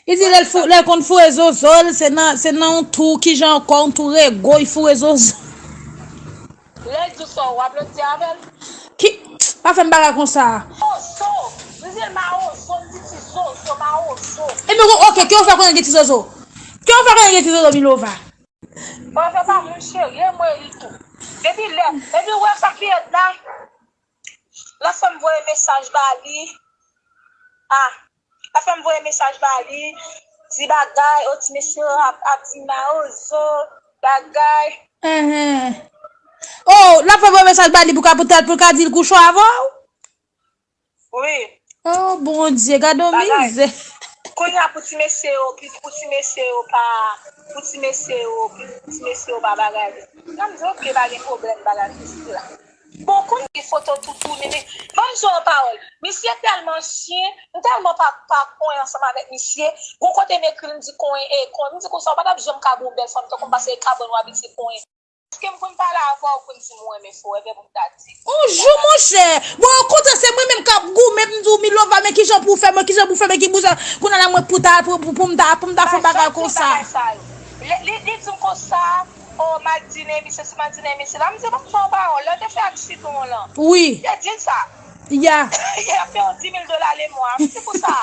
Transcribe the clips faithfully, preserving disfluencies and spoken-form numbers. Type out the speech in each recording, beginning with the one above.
Li di lè l fou, lè l konn foure zozo l, se nan, se nan yon tou, kijan ankò, yon tou rego, li foure zozo. Lè l di w sa, w ap lòt di avè l. Ki, pa fè m bagay konsa. Ozo, li di l mawozo, m di ti zozo, mawozo. Ebyen, ok, ke w fè konnen gen ti zozo? Ke w fè konnen gen ti zozo, Milova? Bon, fè pa moun cheri, e mwen li tou. Depi lè, epi w wè sa ki red la. Lòt fwa m voye mesaj ba li. Ah, lòt fwa m voye mesaj ba li, di bagay, o ti mesye ap, ap di mawozo, bagay. Enhen. Oh, l ap fè voye mesaj ba li pou ka pou tèl, pou l ka di l kouche avè w? Wi. Oh, Bondye, gade yon mizè. Kounye a pou ti mesye yo, pou ti mesye yo pa, pou ti mesye yo, pou ti mesye yo pa bagay. Nan m di, ok, pa gen pwoblèm, bagay, sesi la. Bon, kounye a foto toutou, nini. Ban m di w yon pawòl. Misye tèlman chyen, m tèlman pa, pa konyen ansanm avèk misye. Gon kote m ekri l, m di konyen, e konyen. M di konsa, w pa t ap janm ka gen yon bèl fanm tankou m, paske e kabann w abitye konyen. Èske m konn pale avè w pou m di m renmen fè w, ebyen pou m ta di. On jou, monchè! Bon, okontrè, se mwen menm k ap goumen, m di w, Milova, men kijan pou w fè, men kijan pou w fè, men ki bouzen, kounye a la, mwen pou ta, pou, pou, pou m ta, pou m ta fè yon bagay konsa. Li, li, li di m konsa, o, Madinemi, se si Madinemi, se la, m di, ban m fè yon pawòl, lè w te fè ak Sidon lan. Wi. Te di l sa. Ya. Y ap fè yon dis mil dola lemwa. M di pou sa.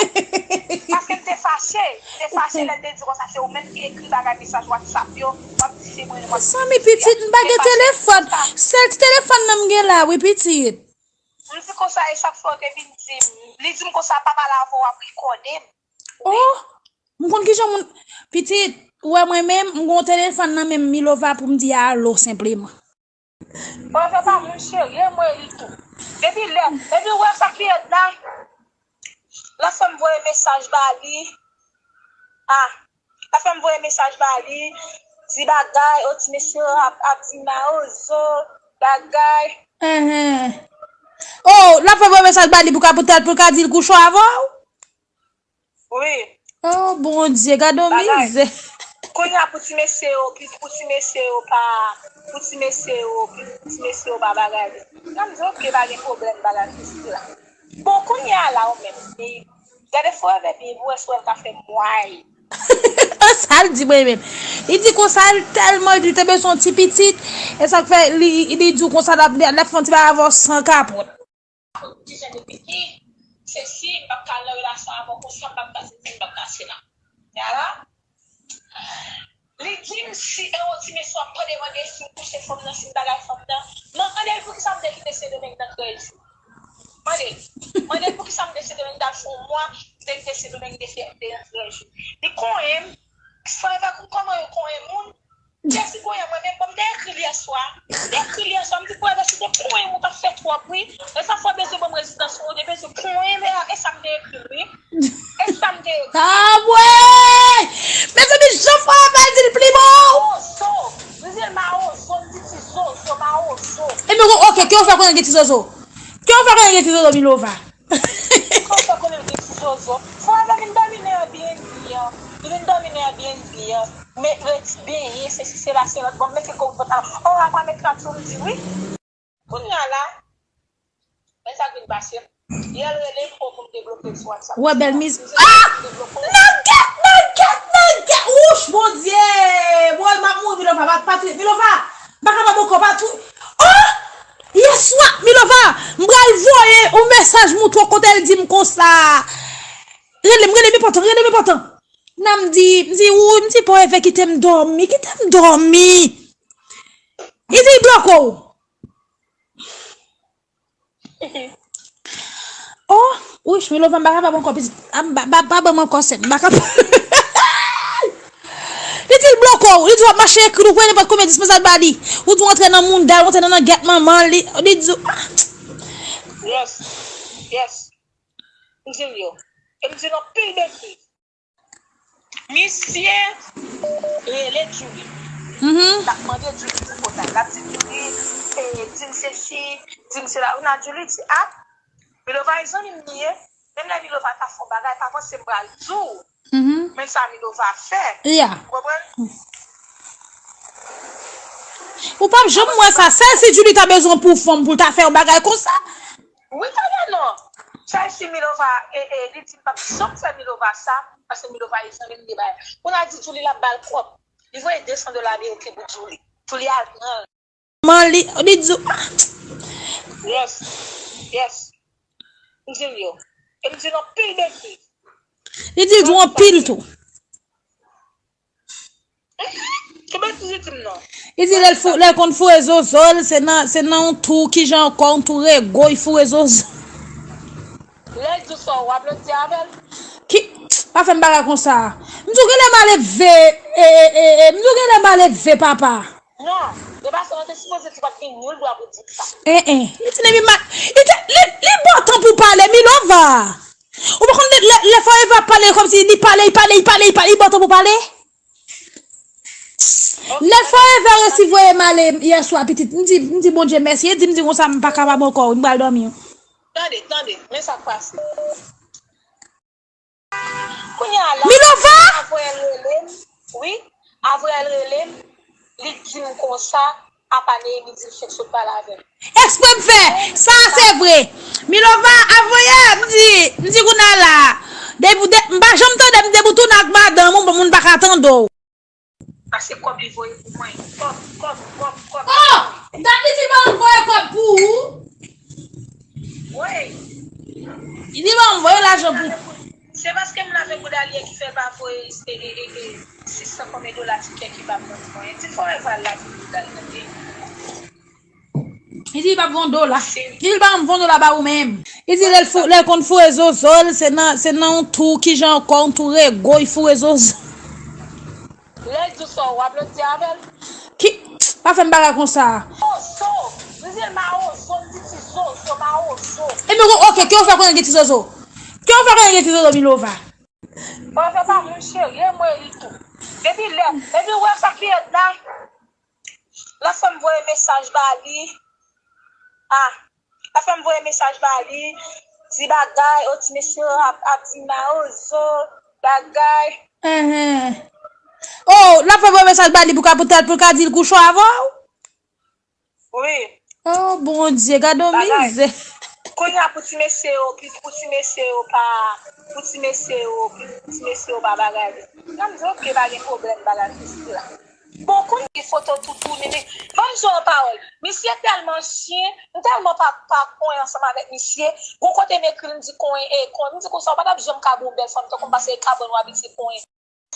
Paske m te fache. M te fache lè l te di konsa se ou menm ki ekri bagay mesaj WhatsApp yo. W ap di se mwen, w ap di se misye. Mezanmi pitit, m pa gen telefòn. Sèl ti telefòn nan m gen la, wi pitit. M di konsa, e sa k fè w te vin di m. Li di m konsa, pa pale avè w, w ap rekòde m. Oh, m konn kijan moun. Pitit, ou wè mwen menm, m gon telefòn nan men m, Milova pou m di alo senpleman. Bon, fè pa moun cheri, e mwen li tou. Depi lè, epi w wè sa ki red la. Lòt fwa m voye mesaj ba li. Ah, lòt fwa m voye mesaj ba li, di bagay, o ti mesye ap, ap di mawozo, bagay. Enhen. Oh, l ap fè voye mesaj ba li pou ka pou tèl, pou l ka di l kouche avè w? Wi. Oh, Bondye, gade yon mizè. Kounye a pou ti mesye yo, pou ti mesye yo pa, pou ti mesye yo, pou ti mesye yo pa bagay. Nan m di, ok, pa gen pwoblèm, bagay, sesi la. Bon, kounye a la, ou menm, gade Forever byen, pou wè si w wè l ka fè m wayy. Sa l di mwen menm. Li di konsa, l tèlman, li te bezwen yon ti pitit, e sa k fè, li, li di w konsa, l ap, l ap fè yon ti bagay avè w san kapòt. Ou di jan depi ki, se si m p ap ka nan relasyon avè w konsa, m p ap ka sesi, m p ap ka sela. Yara, li di m si e yon ti mesye w ap mande mande si m kouche fanm nan, si m bagay fanm nan. Mande l poukisa m te kite Sendomeng nan trèz jou. Mande l. Mande l poukisa m te Sendomeng t al fè yon mwa, m te kite Sendomeng te fè, te nan trèz jou. Li konyen m, Forever konn kòman yo konyen moun. Jessica, mwen menm, bon, m te ekri l yè swa. M te ekri l yè swa, m di, Forever, si te konyen m, ou t ap fè twòp, wi. Lè sa fò bezwen ban m rezistans, ou te bezwen konyen, e sa m te ekri l, wi. E sa m te ekri l. Anmwey! Mezanmi, jan Forever di l pli bon! Ozo! Li di l mawozo, m di ti zozo, mawozo. Ebyen, oke, ke w fè konnen gen ti zozo? Ke w fè konnen gen ti zozo, Milova? Kòm sa konnen l gen ti zozo. Forever vin dòmi nan Airbnb an. Li vin dòmi nan Airbnb an. Men redi benyen, sesi, sela, se lòt. Bon, m mete kò m pantalon. O, apa met trap sou m di wi. Kounye a la, men sa k vin pase m. Yè l rele m, o, pou m debloke l sou WhatsApp. Wè bèl miz. Ah! Nègèt, nègèt, nègèt! Wouch, Bondye! Woy, m ap mouri, Milova, pa, pa, Milova! M pa kapab ankò, pa tou. Oh! Yèswa, Milova, m pral voye yon mesaj moutre w kote l di m konsa. Rele m, rele m enpòtan, rele m enpòtan. Nan m di, m di, ou, m di, Forever kite m dòmi, kite m dòmi. Li di l bloke w. Oh, wouch, Milova, m pa kapab ankò, pitit. Ah, m pa, pa, pa ban m ankò, sè m. M pa kapab. Li di l bloke w. Li di w ap mache ekri l, ou voye nenpòt konbyen dis mesaj ba li. Ou di w antre nan mouda l, ou antre nan, nan gèt manman l. Li, li di w, ah. Yes. Yes. M di l yo. E m di l anpil betiz. Misye rele Julie. L ap mande Julie pou kontak. L ap di Julie, e, di m sesi, di m sela. Ou nan Julie di, ah, Milova e zanmi m li ye. Menm lè Milova ta fè yon bagay, pa panse m pral di w. Men sa Milova fè. Ou konprann? Ou p ap janm wè sa. Sèl si Julie ta bezwen pou fanm pou l ta fè yon bagay konsa. Wi, talè non. Sèl si Milova, e, e, li di m p ap janm fè Milova sa. Paske Milova e zanmi m de bagay. Pou l al di Djouly l ap ba l kòb. Li voye de san dola Ameriken pou Djouly. Djouly al pran l. Man, li, li di, ah, Yes. Yes. M di l yo. E m di l anpil betiz. Li di l di anpil tou. Ki betiz li di m nan? Li di lè l fou, lè l konn foure zozo l, se nan, se nan yon tou, kijan ankò, yon tou rego, li foure zozo. Lè l di w sa, w ap lòt di avè l? Ki, pa fè m bagay konsa. M di w genlè m al leve, e, e, e, e, m di w genlè m al leve, papa. Non, de fason, nou te sipoze di pa t gen nul dwa pou di sa. En, en. Li di nèg li ma-, li te, li, li bon tan pou pale, Milova. Ou pa konn lè, lè, lè Forever ap pale kòmsi li pale, li pale, li pale, li pale, li bon tan pou pale. Lè Forever resi voye m ale yè swa, pitit, m di, m di Bondye mèsi, e di m di konsa m pa kapab ankò, m pral dòmi. Tande, tande, men sa k pase. Kounye a la, Milova! Avril rele m, wi, Avril rele m, li di m konsa, apa Neymi di l fenk sot pale avè m. Eksprè m fè, sa a se vre. Milova, avoye, m di, m di kounye a la, depi w de, m pa janm tande m depi w tounen ak madanm ou, bon moun pa ka tande w. Paske kòb li voye pou mwen. Kòb, kòb, kòb, kòb. Oh! Dat li di ban m voye kòb pou ou? Wi. Li di ban m voye lajan pou. Se paske m lave bouda li ki fè l pa voye e, e, e, e, sis san konbyen dola tikè ki pa pran mwen. Ti Forever la ki bouda l nan peyi. Li di li p ap voye yon dola. Li di li p ap voye yon dola ba ou menm. Li di lè l fou, lè l konn foure zozo l, se nan, se nan yon tou, kijan ankò, yon tou rego, li foure zozo. Lè l di w sa, w ap lòt di avè l? Ki, pa fè m bagay konsa. Ozo, m di l mawozo, m di ti zozo, mawozo. Ebyen, oke, ke w fè konnen gen ti zozo? Ke w fè konnen gen ti zozo, Milova? Mwen fè pa moun cheri, e mwen li tou. Depi lè, depi w wè sa ki ret la, Lafèm voye mesaj ba li. Ah, lafèm voye mesaj ba li. Di bagay, o ti mesye ap, ap di mawozo, bagay. Enhen. Oh, lafèm voye mesaj ba li pou ka, pou ka di l kouche avè w? Wi. Oh, Bondye, gade yon mizè. Kounye a pou ti mesye yo, pou, pou ti mesye yo pa, pou ti mesye yo, pou ti mesye yo pa bagay. Nan m di, oke, pa gen pwoblèm, bagay, sesi la. Bon, kounye a foto toutou, nini. Ban m di w yon pawòl. Misye tèlman chyen, m tèlman pa, pa konyen ansanm avèk misye. Gon kote m ekri l, m di konyen, e, konyen. M di konsa, w pa t ap janm ka bon bèl fanm, tankou m pase e kabann w abitye konyen.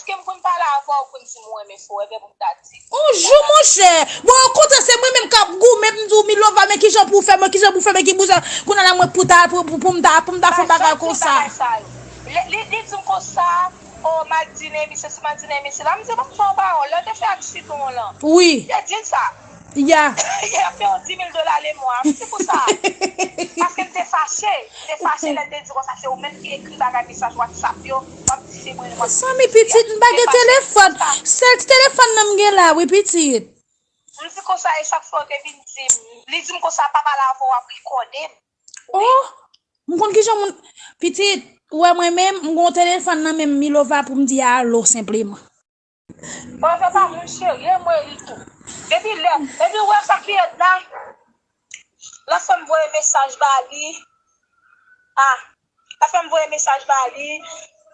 Paske m konn pale avè w, konn di m renmen Forever pou m ta di. On jou, monchè. Bon, okontrè, se mwen menm k ap goumen, m di w, Milova, men kijan pou w fè, men kijan pou w fè, men ki bouzen. Kounye a la, mwen pou ta, pou, pou, pou m ta, pou m ta fè bagay konsa. Li, li, li di m konsa, oh, m al di Neymi, se si m al di Neymi, se la, m di, bon, fè yon pawòl, lè w te fè ak Sidon lan. Wi. Te di l sa. Ya. Y ap peye w dis mil dola lemwa. M di konsa. Paske m te fache. M te fache lè l te di konsa se ou menm ki ekri bagay mesaj WhatsApp yo. M ap di se mwen, m ap di se li a. Mezanmi, pitit, m pa gen telefòn. Sèl ti telefòn nan m gen la, wi, pitit. M di konsa, e chak fwa w te vin di m, li di m konsa, pa pale avè w, ap rekòde m. Oh, m konn kijan moun, pitit, ou wè mwen menm, m gon telefòn nan men m, Milova pou m di alo senpleman. Mwen fè pa moun cheri, e mwen li tou. Depi lè, depi w wè sa ki ret la, lafèm voye mesaj ba li. Ah, lafèm voye mesaj ba li,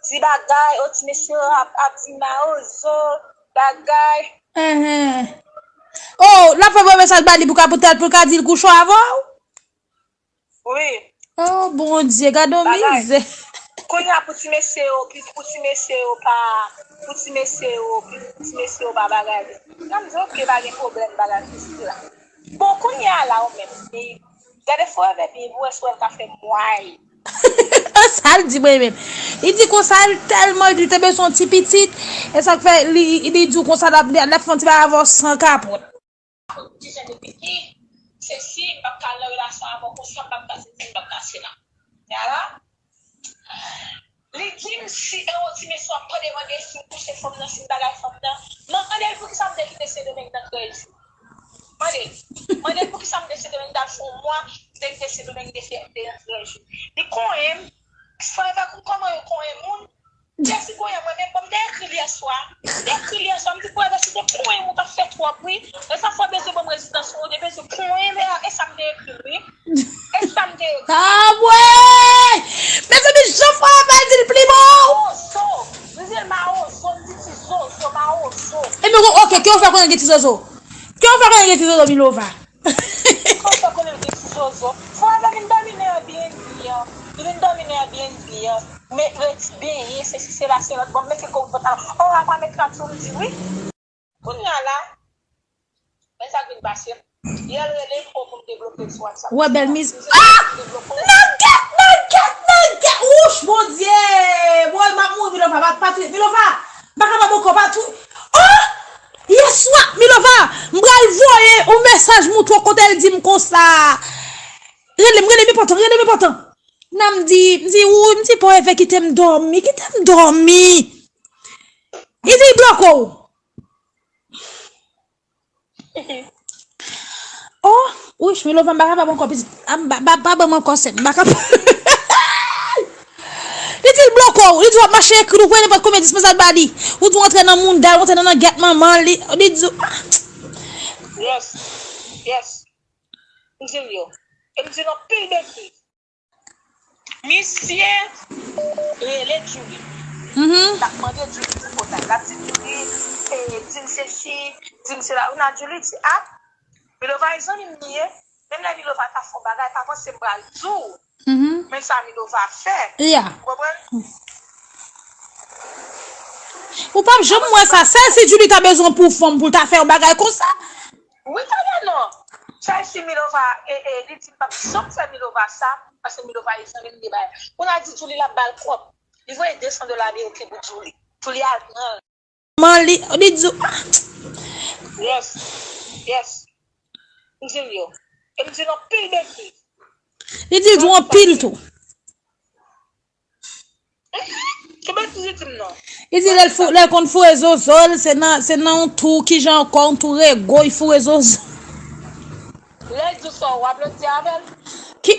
di bagay, o ti mesye ap, ap di mawozo, bagay. Enhen. Oh, lafèm voye mesaj ba li pou ka, pou tèt, pou ka di l kouche avè w? Wi. Oh, Bondye, gade yon mizè. Kounye a pou ti mesye yo, pou, pou ti mesye yo pa, pou ti mesye yo, pou ti mesye yo pa bagay. Nan m di, oke, pa gen pwoblèm, bagay, sesi la. Bon, kounye a la, ou menm, e, gade Forever byen, pou wè si w ka fè mway. Sa l di mwen menm. Li di konsa, l tèlman, li te bezwen yon ti pitit, e sa k fè, li, li di w konsa, l ap, l ap fè yon ti bagay avè w san kapòt. Ap di jan de pitit, se si m p ap ka al nan relasyon avè w konsa, m p ap ka sesi, m p ap ka sela. Yala, li di m si e yon ti mesye ap mande mande si m kouche fanm nan, si m bagay fanm nan. Mande l poukisa m te kite Sendomeng nan trèz jou. Mande l. Mande l poukisa m te Sendomeng t al fè yon mwa, m te kite Sendomeng te fè, te nan trèz jou. Li konyen m, Forever konn kòman yo konyen moun. Jesi konyen mwen menm, bon, m te ekri l yè swa. M te ekri l yè swa, m di, Forever, si te konyen m ou t ap fè twòp, wi. E sa fè w bezwen ban m rezidans ou, ou te bezwen konyen m, e, e sa m te ekri l, wi. E sa m te ekri l. Ah, wi! Mezanmi, jan Forever di l pli bon! Ozo! Epi, ok, ke w fè konnen gen ti zozo? Ke w fè konnen gen ti zozo, Milova? Ke w fè konnen gen ti zozo? Fò a vin dòmi nan Airbnb an. Li vin dòmi nan Airbnb an. Men, ret benyen, se si, se la, se lòt. Bon, mete gwo vant la. Oh, apa met trap sou m di wi. Kounye a la, men sa k vin pase. Yè l rele m pou m debloke l sou WhatsApp. Wè bèl miz. Ah! Nègèt, nègèt, nègèt! Wouch, Bondye! Woy, m ap mouri, Milova, pa, pa touye. Milova, m pa kapab ankò, pa touye. Oh! Yèswa, Milova, m pral voye yon mesaj montre w kote l di m konsa. Rele m, rele m enpòtan, rele m enpòtan. Nan m di, m di, ou, m di, pa w evè kite m dòmi, kite m dòmi. Li di l bloke w. Oh, wouch, Milova, m pa kapab ankò, pitit. Ah, m pa, pa, pa ban m ankò, sè m. M pa kapab. Li di l bloke w. Li di w ap mache ekri l, ou voye nenpòt konbyen dis mesaj ba li. Ou di w antre nan mouda l, ou antre nan, nan gèt manman l. Li, li di w, ah. Yes. Yes. M di l yo. E m di l anpil betiz. Misye rele Julie. Mhm. L ap mande Julie pou fotay. L ap di Julie, eh, di m sesi, di m sela. Ou nan Julie di, ah, Milova e zanmi m li ye. Menm lè Milova ta fè yon bagay, pa panse m pral di w. Mhm. Men sa Milova fè. Yeah. Ou konprann? Ou p ap janm wè sa. Sèl si Julie ta bezwen pou fanm pou l ta fè yon bagay konsa. Wi, tande non. Sèl si Milova, e, e, li di l p ap janm fè Milova sa, paske Milova e zanmi l, li bay. Kounye a di Julie l ap ba l kòb. Li voye de san dola ameriken pou Julie. Julie al pran l. Man, li, li di, ah. Yes. Yes. M di l yo. E m di l anpil betiz. Li di l di w anpil tou. Ki betiz li di m non? Li di lè l fou, lè l konn foure zozo l, se nan, se nan yon tou, kijan ankò, yon tou rego, li foure zozo. Lè l di w sa, w ap lòt di avè l? Ki,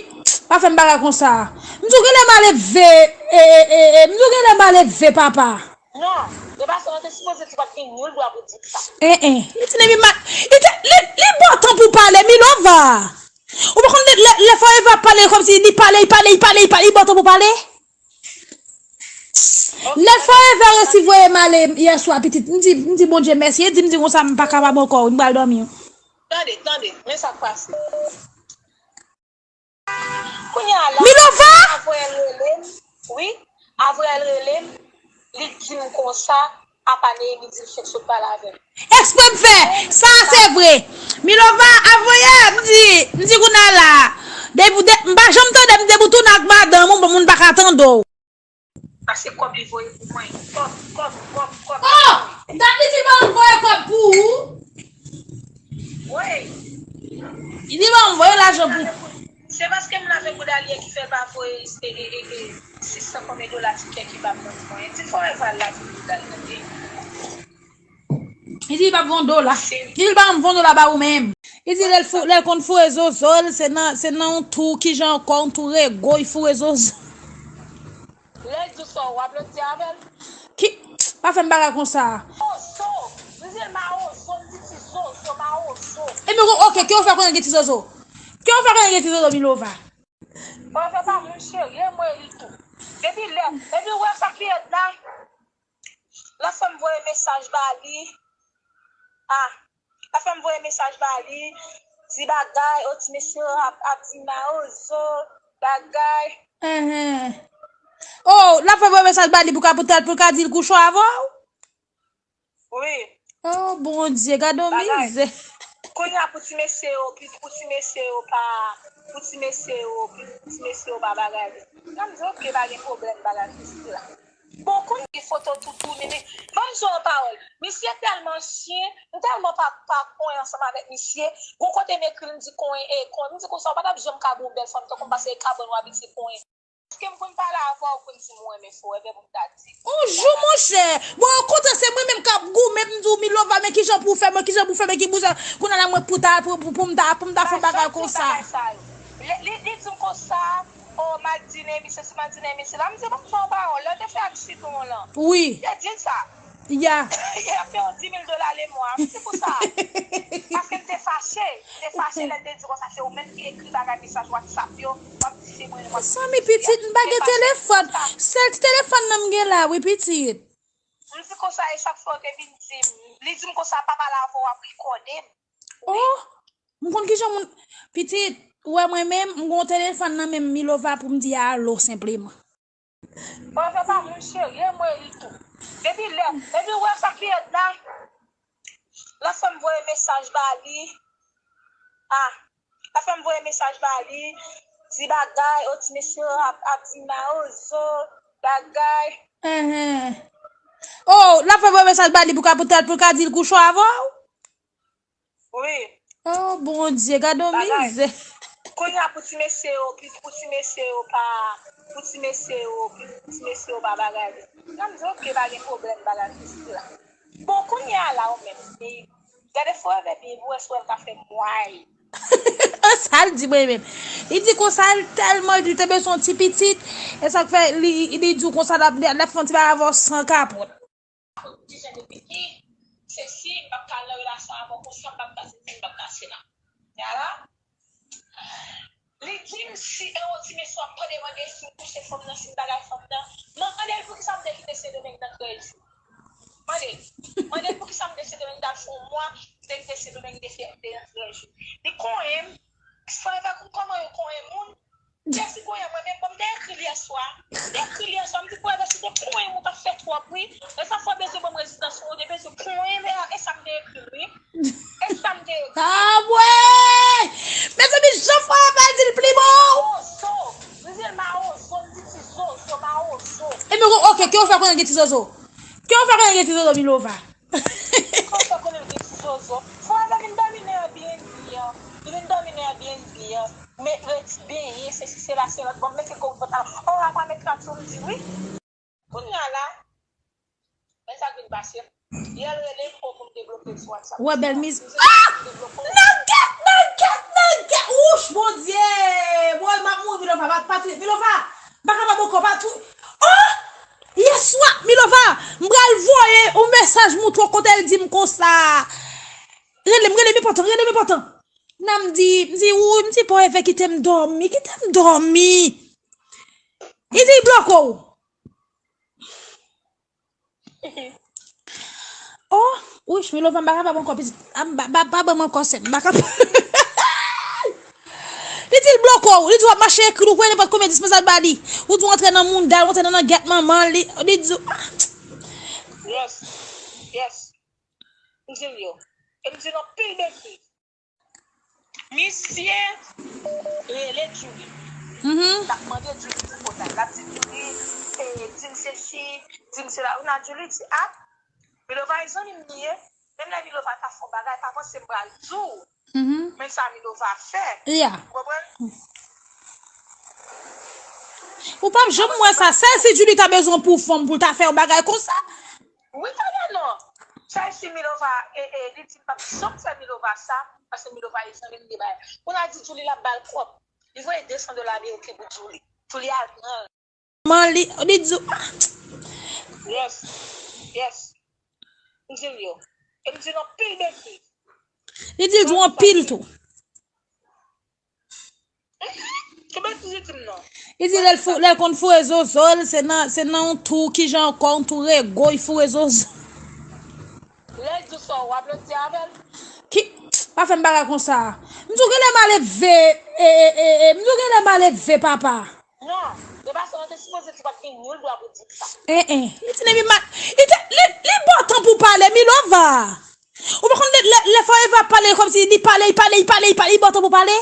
pa fè m bagay konsa. M di w genlè malelve, e, e, e, e, m di w genlè malelve, papa. Non, e pa sa, w te sipoze di w pa t gen nul dwa pou di sa. Eh, eh, li di Nemi mal, li te, li, li bon tan pou pale, Milova. Ou pa konn lè, lè, lè Forever ap pale kòmsi li pale, li pale, li pale, li pale, li bon tan pou pale. Lè Forever resi voye m ale yè swa, pitit, m di, m di Bondye mèsi, e di m di konsa m pa kapab ankò, m pral dòmi. Tande, tande, men sa k pase. Kounye a la, Milova! Avoye l rele m, wi, avoye l rele m, li di m konsa, apa Neyemi di l fèk sot pale avè m. Eksprè m fè, sa se vre. Milova, avoye, m di, m di kounye a la, depi w de, m pa janm tande m depi w tounen ak madanm ou, bon moun pa ka tande w. Sa se kòb li voye pou mwen. Kòb, kòb, kòb, kòb. Oh! Dat li di ban m voye kòb pou ou? Wi. Li di ban m voye lajan pou. Se paske m lave bouda li ye ki fè l pa voye, e, e, e, e, sis san konbyen dola tikè ki pa pran pou mwen. Ti Forever lave bouda l tande. Li di li p ap voye yon dola. Li di l pa janm voye yon dola ba ou menm. Li di lè l fou, lè l konn foure zozo l, se nan, se nan yon tou, kijan ankò, yon tou rego, li foure zozo. Lè l di w sa, w ap lòt di avè l? Ki, pa fè m bagay konsa. Ozo, m di l mawozo, m di ti zozo, mawozo. Epi, ok, ke w fè konnen gen ti zozo? Ke w fè konnen gen ti zozo, Milova? Bon, fè pa moun cheri, e mwen li tou. Depi lè, epi w wè sa ki red la? Lòt fwa m voye mesaj ba li. Ah, lòt fwa m voye mesaj ba li, di bagay, o ti mesye ap, ap di mawozo, bagay. Enhen. Oh, lòt fwa m voye mesaj ba li pou ka, pou ta, pou ka di l kouchon avè w? Wi. Oh, Bondye, gade yon mizè. Kounye a pou ti mesye yo, pou ti mesye yo pa, pou ti mesye yo, pou ti mesye yo pa bagay. Nan m di, ok, pa gen pwoblèm, bagay, etsetera. Bon, kounye a foto toutou, nini. Ban m di w yon pawòl. Misye tèlman chyen, m tèlman pa, pa konyen ansanm avèk misye. Gon kote m ekri l, m di konyen, e, konyen. M di konsa, w pa t ap janm ka gen yon bèl fanm tankou m, paske e kabann w abitye konyen. Èske m konn pale avè w pou m di m renmen Forever pou m ta di? On jou, monchè. Bon, okontrè, se mwen menm k ap goumen, m di w, Milova, men kijan pou w fè, men kijan pou w fè, men ki bouzen. Kounye a la, mwen pou ta, pou, pou, pou m ta, pou m ta fè yon bagay konsa. Li, li, li di m konsa, o, m al di Neymi sesi, m al di Neymi sela. M di, ban m fè yon pawòl. Lè w te fè aksidan w lan. Wi. Te di l sa. Ya. Y ap fè yon di mil dola lemwa. M di konsa. Paske m te fache. M te fache lè l te di konsa, se ou menm ki ekri bagay mesaj WhatsApp yo. W ap di se mwen, w ap di se mwen. Mezanmi, pitit, m pa gen telefòn. Sèl ti telefòn nan m gen la, wi, pitit. M di konsa, e sa k fè w te vin di m. Li di m konsa, pa pale avè w, w ap rekòde m. Oh, m konn kijan moun. Pitit, ou wè mwen menm, m gon telefòn nan men m, Milova, pou m di alo senpleman. Mwen fè pa moun serye, mwen li tou. Depi lè, depi w wè sa k fèt la, lòt fè m voye mesaj ba li. Ah, lòt fè m voye mesaj ba li, di bagay, o ti mesye ap, ap di mawozo, bagay. Enhen. Oh, l ap fè voye mesaj ba li pou ka, pou tèl, pou ka di l kouche avè w? Wi. Oh, Bondye, gade yon mizè. Kounye a pou ti mesye yo, pou ti mesye yo pa, pou ti mesye yo, pou ti mesye yo pa bagay. Nan m di, oke, pa gen pwoblèm, bagay fizik la. Bon, kounye a la, ou menm, e, gade Forever byen, pou wè si w ka fè mway. Sa l di mwen menm. Li di konsa, l tèlman li te bezwen yon ti pitit, e sa k fè li, li di w konsa, l ap, l ap fè yon ti bagay avè w san kapòt. Ou di jan depi ki, se si m p ap ka nan relasyon avè w konsa, m p ap ka sesi, m p ap ka sela. Yala, li di m si e o ti mesye w ap mande mande si m kouche fanm nan, si m bagay fanm nan. Mande l poukisa m te kite Sendomeng nan trèz jou. Mande l. Mande l poukisa m te Sendomeng t al fè yon mwa, m te kite Sendomeng de fè, de nan trèz jou. Li konyen m. Forever konn kòman yo konyen moun. Jessica, mwen menm, bon, m te ekri l yè swa. M te ekri l yè swa, m di, Forever, si te konyen m, ou t ap fè twòp, wi. E sa fè w bezwen ban m rezistans ou, ou te bezwen konyen m, e sa m te ekri l, wi. E sa m te ekri l. Ah, ouais! Mezanmi, jan Forever di l pli bon! Mawozo! M di l mawozo, m di ti zozo, mawozo. Ebyen, oke, ke w fè konnen gen ti zozo? Ke w fè konnen gen ti zozo, Milova? Kòm sa konnen l gen ti zozo. Forever vin dòmi nan Airbnb an. Li vin dòmi nan Airbnb an. Men redi benyen, se si se la, se lòt. Bon, mete kò w pantalon. Oh, apa met trap sou m di wi. Kounye a la, men sa k vin pase. Yè l rele m, oh, pou m debloke l sou WhatsApp. Wè bèl miz. Ah! Nègèt, nègèt, nègèt! Wouch, Bondye! Woy, m ap mouri, Milova, pa, pa touye. Milova, m pa kapab ankò, pa touye. Oh! Yèswa, Milova, m pral voye yon mesaj moutre w kote l di m konsa. Rele m, rele m enpòtan, rele m enpòtan. Nan m di, m di, ou, m di, Forever kite m dòmi, kite m dòmi. Li di, l bloke w. Oh, wouch, Milova, m pa kapab ankò, pitit. Ah, m pa, pa, pa ban m ankò, sè m. M pa kapab. Li di l bloke w. Li di w ap mache ekri l, ou kwè nenpòt konbyen dispansè l ba li. Ou di w antre nan mouda l, ou antre nan, nan gèt manman l, li, li di w, ah. Yes. Yes. M di l yo. E m di l anpil betiz. Misye rele Julie. Mhm. L ap mande Julie pou kontak. L ap di Julie, eh, di m sesi, di m sela. Ou nan Julie di, ah, Milova e zanmi m li ye. Menm lè Milova ta fè yon bagay, pa panse m pral di w. Mhm. Men sa Milova fè. Yeah. Ou konprann? Ou p ap janm wè sa. Sèl si Julie ta bezwen pou fanm pou l ta fè yon bagay konsa. Wi, tande non. Sèl si Milova, e, e, li di m p ap janm fè Milova sa, paske Milova e zanmi m li bay. Pou l al di Julie l ap ba l kòb. Li voye de san dola Ameriken pou Julie. Julie al pran l. Man, li, li di, ah, yes, yes. M di l yo. E m di l anpil betiz. Li di l di w anpil tou. Ki betiz li di m non? Li di lè l fou, lè l konn foure zozo l, se nan, se nan yon tou, kijan ankò, yon tou rego, li foure zozo. Lè l di w sa, w ap lòt di avè l? Ki, pa fè m bagay konsa. M di w genlè malelve, e, e, e, e, m di w genlè malelve, papa. Non, de fason, nou te sipoze di pa t gen nul dwa pou di sa. Eh, eh. Li di, li mal, li te, li, li bon tan pou pale, Milova. Ou pa konn lè, lè, lè Forever ap pale, kòmsi li pale, li pale, li pale, li pale, li bon tan pou pale.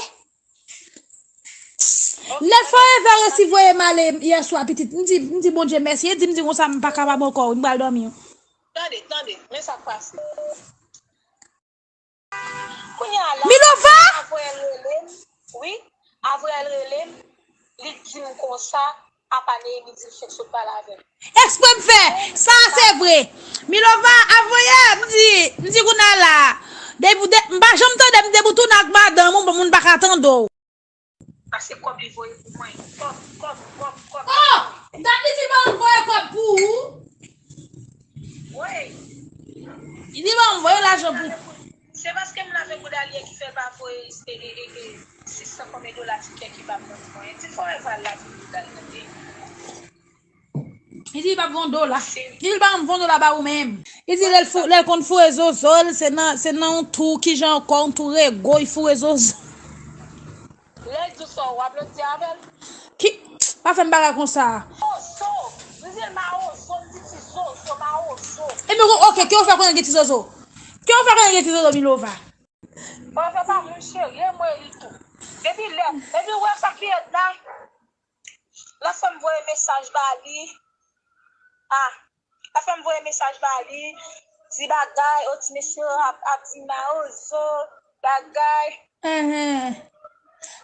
Lè Forever resi voye m ale yè swa, pitit, m di, m di Bondye mèsi, e di m di konsa, m pa kapab ankò, m pral dòmi. Tande, tande, men sa k pase. Kounye a la, Milova! Avril rele m, wi, Avril rele m, li di m konsa, apa Neyemi di l fenk sot pale avè m. Eksprè m fè, sa se vre. Milova, Avril, m di, m di kounye a la, depi w de, m pa janm tande m depi w tounen ak madanm ou, bon, moun pa ka tande w. Paske kòb li voye pou mwen. Kòb, kòb, kòb, kòb. Oh! Dat li di ban m voye kòb pou ou. Wi. Li di ban m voye lajan pou ou. Se paske m lave bouda l yè ki fè l pa voye, e, e, e, e, sis san konbyen dola tikè ki pa pran mwen. Di Forever al lave bouda l nan peyi. Li di li p ap voye yon dola. Li di li pa janm voye yon dola ba ou menm. Li di lè l fou, lè l konn foure zozo l, se nan, se nan yon tou, kijan ankò, yon tou rego, li foure zozo. Lè l di w sa, w ap lòt di avè l. Ki, pa fè m bagay konsa. Ozo. Li di l mawozo, li di ti zozo, mawozo. Ebyen, ok, ke w fè konnen gen ti zozo? Ke w fè konnen gen ti zozo, Milova? Mwen fè pa moun cheri, e mwen li tou. Depi lè, depi w wè sa ki ret la, lè fè m voye mesaj ba li. Ah, lè fè m voye mesaj ba li, di bagay, o ti mesye ap, ap di mawozo, bagay. Enhen.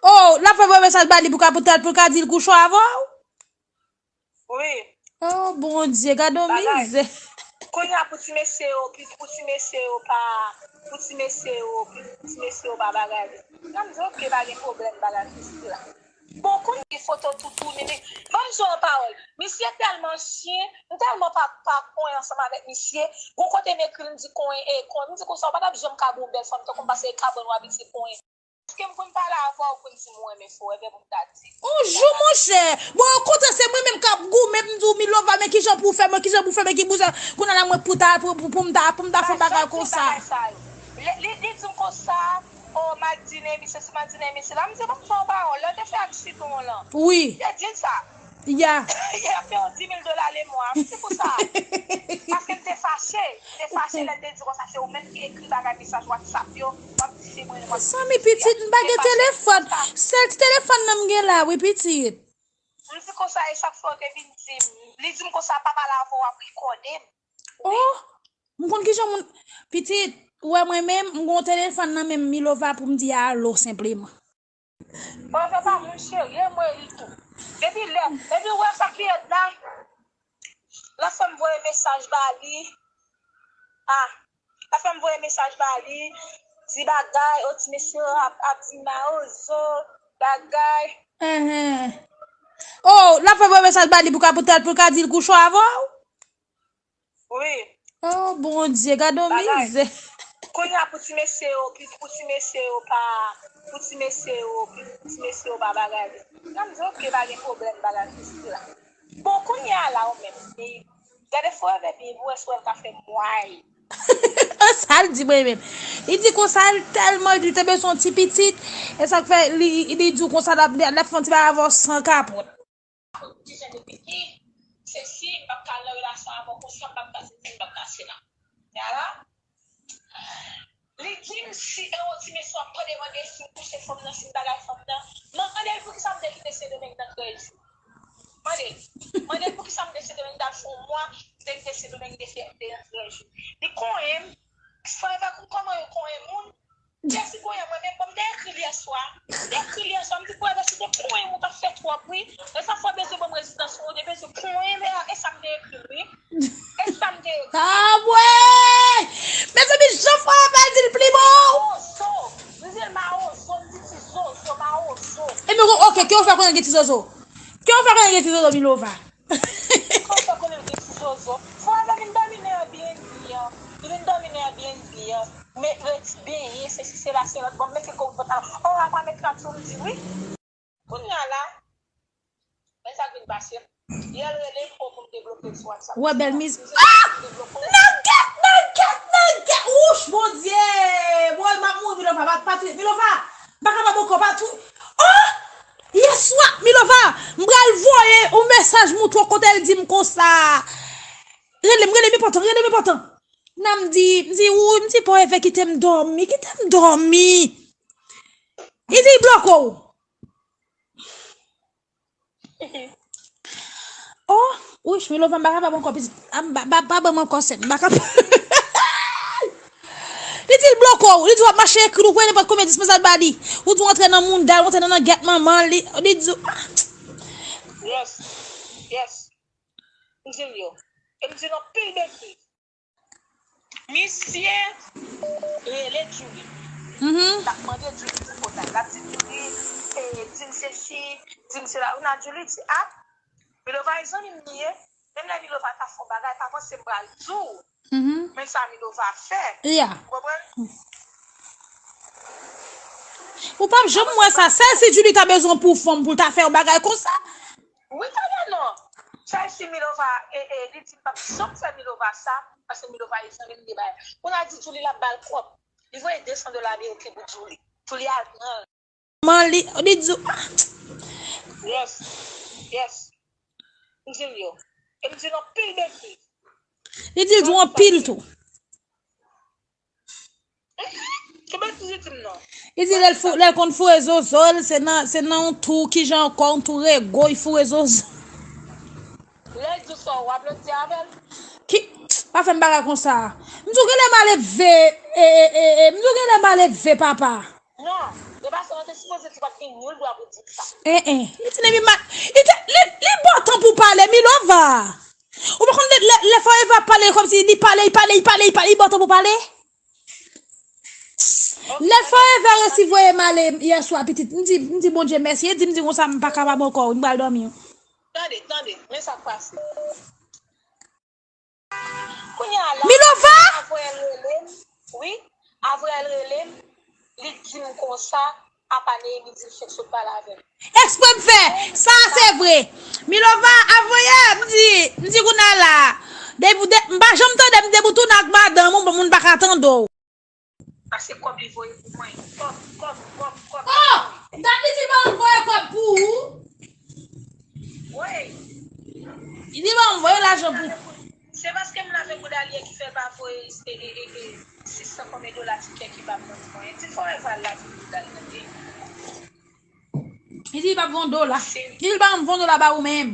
Oh, lè fè m voye mesaj ba li pou ka, pou ka, pou ka di l kouche avè w? Wi. Oh, Bondye, gade yon mizè. Kounye a pou ti mesye yo, pou, pou ti mesye yo pa, pou ti mesye yo, pou ti mesye yo pa bagay. Nan m di, ok, pa gen pwoblèm, bagay, sesi la. Bon, kounye a foto toutou, nini. Ban m di w yon pawòl. Misye tèlman chyen, m tèlman pa, pa konyen ansanm avèk misye. Gon kote m ekri l, m di konyen, e, konyen. M di konsa, w pa t ap janm ka bon bèl fanm, tankou m pase e kabann w abitye konyen. Paske m konn pale avè w, ou konn di m ou renmen forever pou m ta di. On jou, monchè. Bon, okontrè, se mwen menm k ap goumen, m di w, Milova, men kijan pou w fè, men kijan pou w fè, men ki bouzen. Kounye a la, mwen pou ta, pou, pou, pou m ta, pou m ta fè yon bagay konsa. Li, li, li di m konsa, o, Madinemi, se si Madinemi, se la. M di, ban m di w yon pawòl, lè w te fè aksidan w lan. Wi. Te di l sa. Ya. Y ap peye w di mil dola lemwa. M di konsa. Paske m te fache. M te fache lè l te di konsa, se ou menm ki ekri bagay mesaj WhatsApp yo. W ap di se mwen, w ap di se misye. Mezanmi, pitit, m pa gen telefòn. Sèl ti telefòn nan m gen la, wi, pitit. M di konsa, e chak fwa w te vin di m, li di m konsa, pa pale avè w, ap rekòde m. Oh, m konn kijan moun, pitit, ou wè mwen menm, m gon telefòn nan men m, Milova, pou m di alo senpleman. Mwen fè pa moun cheri, e mwen li tou. Depi lè, depi w wè sa ki ret la, lè fè m voye mesaj ba li. Ah, lè fè m voye mesaj ba li, di bagay, o ti mesye ap, ap di mawozo, bagay. Enhen. Oh, lè fè m voye mesaj ba li pou ka, pou tèt, pou ka di l kouche avè w? Wi. Oh, Bondye, gade yon mizè. Kounye a pou ti mesye yo, pou, pou ti mesye yo pa, pou ti mesye yo, pou ti mesye yo pa bagay. Nan m di, ok, pa gen pwoblèm, bagay, sesi la. Bon, kounye a la, ou menm, e, gade forever byen, pou wè si w ka fè m why. Sa l di mwen menm. Li di konsa, l tèlman, li te bezwen yon ti pitit, e sa k fè, li, li di w konsa, l ap, l ap fè yon ti bagay avè w san kapòt. Ap di jan de pitit, sesi, m p ap ka al nan relasyon avè w konsa, m p ap ka sesi, m p ap ka sela. Yala, li di m si e yon ti mesye w ap mande mande si m kouche fanm nan, si m bagay fanm nan. Mande l poukisa m te kite Sendomeng nan trèz jou. Mande l. Mande l poukisa m te Sendomeng t al fè yon mwa, m te kite Sendomeng de fè de nan trèz jou. Li konyen m, forever kòman yo konyen moun, Jesi konyen mwen menm, bon, m te ekri l yè swa. M te ekri l yè swa, m di, "Brother, si te konyen m, ou t ap fè twòp, wi. E sa fò bezwen ban m rezidans ou, ou te bezwen konyen m, e, e sa m te ekri l, wi. E sa m te ekri l." Ah, bwè! Mezanmi, jan forever di l pli bon! Ozo! M di l mawozo, m di ti zozo, mawozo. Ebyen, ok, ke w fè konnen gen ti zozo? Ke w fè konnen gen ti zozo, Milova? Kòm sa konnen l gen ti zozo. Forever vin dòmi nan Airbnb an. Li vin dòmi nan Airbnb an. Men reti benyen, sesi, sela, se lòt. Bon, m mete gwo vant la. Oh, apa met trap sou m di wi. Kounye a la, men sa k vin pase. Yè l rele m pou m debloke l sou WhatsApp. Wè bèl miz. Ah! Nègèt, nègèt, nègèt! Wouch, Bondye! Woy, m ap mouri, Milova, pa, pa touye. Milova, m pa kapab ankò, pa touye. Oh! Yèswa, Milova, m pral voye yon mesaj montre w kote l di m konsa. Rele m, rele m enpòtan, rele m enpòtan. Nan m di, m di, ou, m di, forever kite m dòmi, kite m dòmi. Li di, l bloke w. Oh, wouch, Milova, m pa kapab ankò, pitit. Ah, m pa, pa, pa ban m ankò, sè m. M pa kapab. Li di l bloke w. Li di w ap mache ekri l, ou voye nenpòt konbyen dis mesaj ba li. Ou di w antre nan mouda l, ou antre nan nègèt manman l, li, li di w, ah. Yes. Yes. M di l yo. E m di l anpil betiz. Misye rele Julie. Mhm. L ap mande Julie pou fotay. L ap di Julie, e, di m sesi, di m sela. Ou nan Julie di, ah, Milova e zanmi m li ye. Menm lè Milova ta fè yon bagay, pa panse m pral di w. Mhm. Men sa Milova fè. Yeah. Ou konprann? Ou p ap janm wè sa. Sèl si Julie ta bezwen pou fanm pou l ta fè yon bagay konsa. Wi, tande non. Sa e si Milova, e, e, li di m p ap janm fè Milova sa, paske Milova e zanmi m de bagay. Kounye a di Djouly l ap ba l kòb. Li voye de san dola ameriken pou Djouly. Djouly al pran l. Man li, li di, ah, Yes. Yes. M di l yo. E m di l anpil betiz. Li di l di w anpil tou. Ki betiz li di m non? Li di lè l fou- lè l konn foure zozo l, se nan se nan yon tou kijan ankò yon tou rego, li foure zozo. Lè l di w sa, w ap lòt di avè l? Ki pa fè m bagay konsa. M di w genlè malelve, e, e, e, e, m di w genlè malelve papa. Non, de fason ou te sipoze di pa t gen nul dwa pou di sa. Eh, eh. Li ti nèg li mal. Li te, li, li bò tan pou pale, Milova. Ou pa konn lè, lè, lè Forever ap pale kòmsi li pale, li pale, li pale, li pale, li bò tan pou pale. Lè Forever resi voye m ale yè swa, pitit, m di, m di Bondye mèsi. E di m di konsa m pa kapab ankò, m pral dòmi. Tande, tande, men sa k pase. Kounye a la, Milova! Avril rele m, wi, Avril rele m, li di m konsa, apa Neyemi di l fèk sot pale avè m. Eksprè m fè, sa se vre. Milova, avoye, m di, m di kounye a la. Depi, de, m pa janm tande m depi w tounen ak madanm ou, bon moun pa ka tande w. Paske kòb li voye pou mwen. Kòb, kòb, kòb, kòb. Oh! Dat li di ban m voye kòb pou ou? Wi. Li di ban m voye lajan pou. Se paske m lave bouda li ki fè l pa voye e, e, e, e, sis san konbyen dola tikè ki ba m nan mwen. Di Forever lave bouda l nan de. Li di li pa voye yon dola. Li di l pa voye yon dola ba ou menm.